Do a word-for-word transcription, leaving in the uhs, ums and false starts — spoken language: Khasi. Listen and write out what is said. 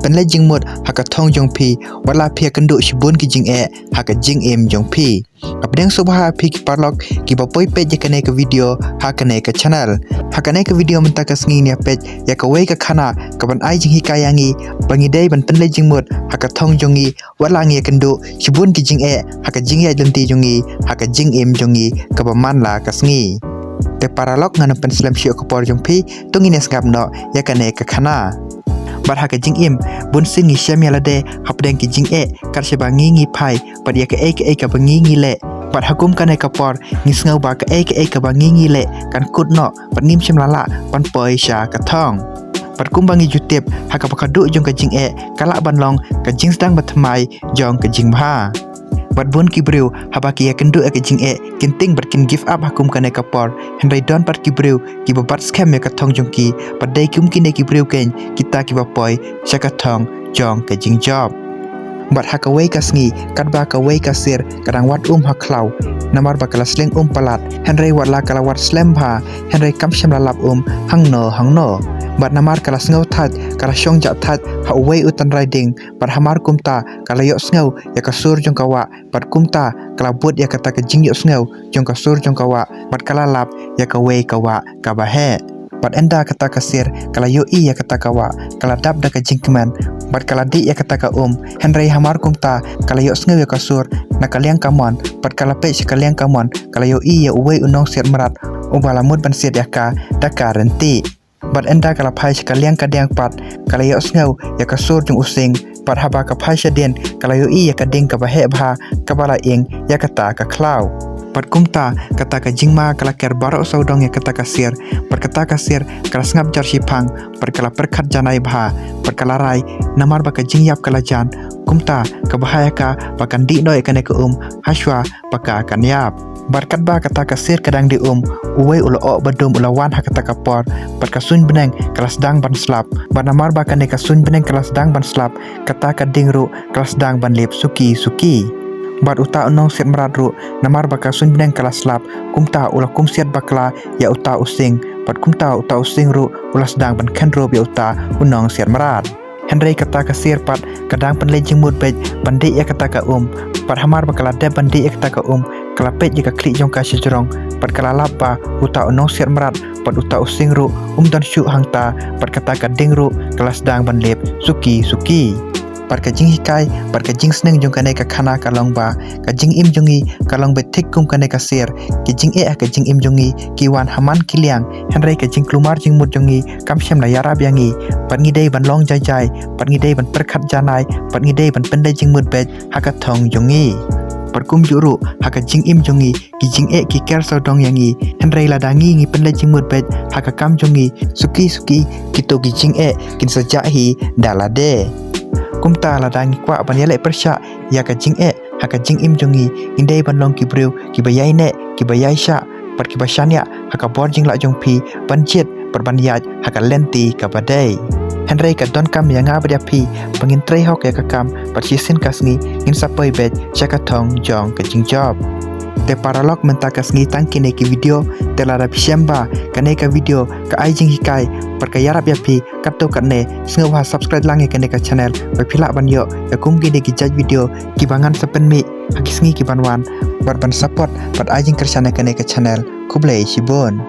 pynleit jingmut ha ka thong jong phi, wat la phi ïakynduh shibun ki jingeh ha ka jingim jong phi. Nga pdiang sngewbha ïa phi ki paralok kiba poi peit ïa kane ka video ha kane ka channel. Ha kane ka video mynta ka sngi ngin ïa peit ïa kawei ka khana kaban ai jinghikai ïa ngi ba ngi dei ban pynleit jingmut ha ka thong jong ngi, wat la ngi ïakynduh shibun ki jingeh ha ka jingïaid lynti jong ngi, ha ka jingim jong ngi kaba man la ka sngi. Te paralok, ngam pynslem shuh ïa ka por jong phi, to ngin ïa sngap noh ïa kane ka khana. Bad ha ka jingim, bun sien ngi shem ïa lade hapdeng ki jingeh kat shaba ngi ngi phai bad ïa kaei kaei kaba ngi ngi leh. Bad ha kum kane ka por ngi sngew ba kaei kaei kaba ngi ngi leh kan kut noh bad ngim shym la lah ban poi sha ka thong. Bad kumba ngi ju tip, ha kaba khadduh jong ka jingeh ka lah ban long ka jingsdang bathymmai jong ka jingbha. Bad bun ki briew haba ki ïakynduh ïa ka jingeh kin tieng bad kin give up ha kum kane ka por, hynrei don pat ki briew kiba bat skhem ïa ka thong jong ki, bad dei kum kine ki briew keiñ kita kiba poi sha ka thong jong ka jingjop. Bad ha kawei ka sngi, katba kawei ka sir ka dang wad um ha khlaw, namar ba ka la sleng um palat, hynrei wat la ka la wad slem bha, hynrei kam shym la lap um hangno hangno. Bad namar ka la sngew thait, ka la shong jah thait ha uwei u tynrai dieng, bad hamar kumta ka la ïohsngew ïa ka sur jong ka wah, bad kumta ka la bud ïa kata ka jingïohsngew jong ka sur jong ka wah, bad ka la lap ïa kawei ka wah kaba heh. Bad ynda kata ka sir ka la ïohi ïa kata ka wah, ka la dap da ka jingkmen, bad ka la dih ïa kata ka um, hynrei hamar kumta ka la ïohsngew ïa ka sur na ka liang kamon, bad ka la peit sha ka liang kamon, ka la ïohi ïa uwei u nongsyied mrad uba la mut ban siat ïa ka da ka ryntieh. Bad ynda ka la phai sha ka liang kadiang pat, ka la ïohsngew ïa ka sur jong u sing, bad haba ka phai shadien ka la ïohi ïa ka dieng kaba heh bha kaba la ing ïa kata ka khlaw. Bad kumta kata ka jingma ka la ker baroh sawdong ïa kata ka sir, bad kata ka sir ka la sngap jar shiphang, bad ka la pyrkhat janai bha, bad ka la rai, namar ba ka jingïap ka la jan. Kumta ka bha ïa ka ba kan dih noh ïa kane ka um hashwa ba ka kan ïap. Bad katba kata ka sir ka dang dih um, uwei u lyoh ba dum u la wan ha kata ka por, bad ka suiñ bneng ka la sdang ban slap. Bad namar ba kane ka suiñ bneng ka la sdang ban slap, kata ka dieng ruh ka la sdang ban lip suki suki. Bad uta u nongsyied mrad ruh, namar ba ka suiñ bneng ka la slap, kumta u la kum siat bakla ïa uta u sing, bad kumta uta u sing ruh u la sdang ban khenrup ïa uta u nongsyied mrad. Hynrei kata ka sir pat ka dang pynleit jingmut beit ban dih ïa kata ka um. Bad hamar ba ka la dep ban dih ïa kata ka um, ka la peit ïa ka khlieh jong ka shajrong, bad ka la lap ba uta u nongsyied mrad bad uta u sing ruh um don shuh hangta, bad kata ka dieng ruh ka la sdang ban lip suki suki. Bad ka jinghikai bad ka jingsneng jong kane ka khana ka long ba ka jingim jong ngi ka long beit thik kum kane ka sir. Ki jingeh ha ka jingim jong ngi ki wan ha man ki liang, hynrei ka jingkulmar jingmut jong ngi kam shym la ïarap ïa ngi. Bad ngi dei ban long jai jai, bad ngi dei ban pyrkhat janai, bad ngi dei ban pynleit jingmut beit ha ka thong jong ngi. Bad kumjuh ruh ha ka jingim jong ngi, ki jingeh ki ker sawdong ïa ngi, hynrei lada ngi ngi pynleit jingmut beit ha ka kam jong ngi, suki suki kito ki jingeh kin sa jah hi da lade. Kumta lada ngi kwah ban ïaleh pyrshah ïa ka jingeh ha ka jingim jong ngi, ngi dei ban long ki briew kiba ïaineh, kiba ïaishah, bad kiba shaniah ha ka bor jinglah jong phi ban jied bad ban ïaid ha ka lynti kaba dei. Hynrei ka donkam ïa nga bad ïa phi ba ngin trei hok ïa ka kam, bad shisien ka sngi ngin sa poi beit sha ka thong jong ka jingjop. Te paralok, mynta ka sngi tang kine ki video. Te lada phi shem ba kane ka video ka ai jinghikai bad ka ïarap ïa phi katto katne, sngewbha subscribe lang ïa kane ka channel ba phi lah ban ïoh ïa kum kine ki jait video kiba ngan sa pynmih ha ki sngi kiban wan, bad ban support bad ai jingkyrshan ïa kane ka channel. Khublei shibun.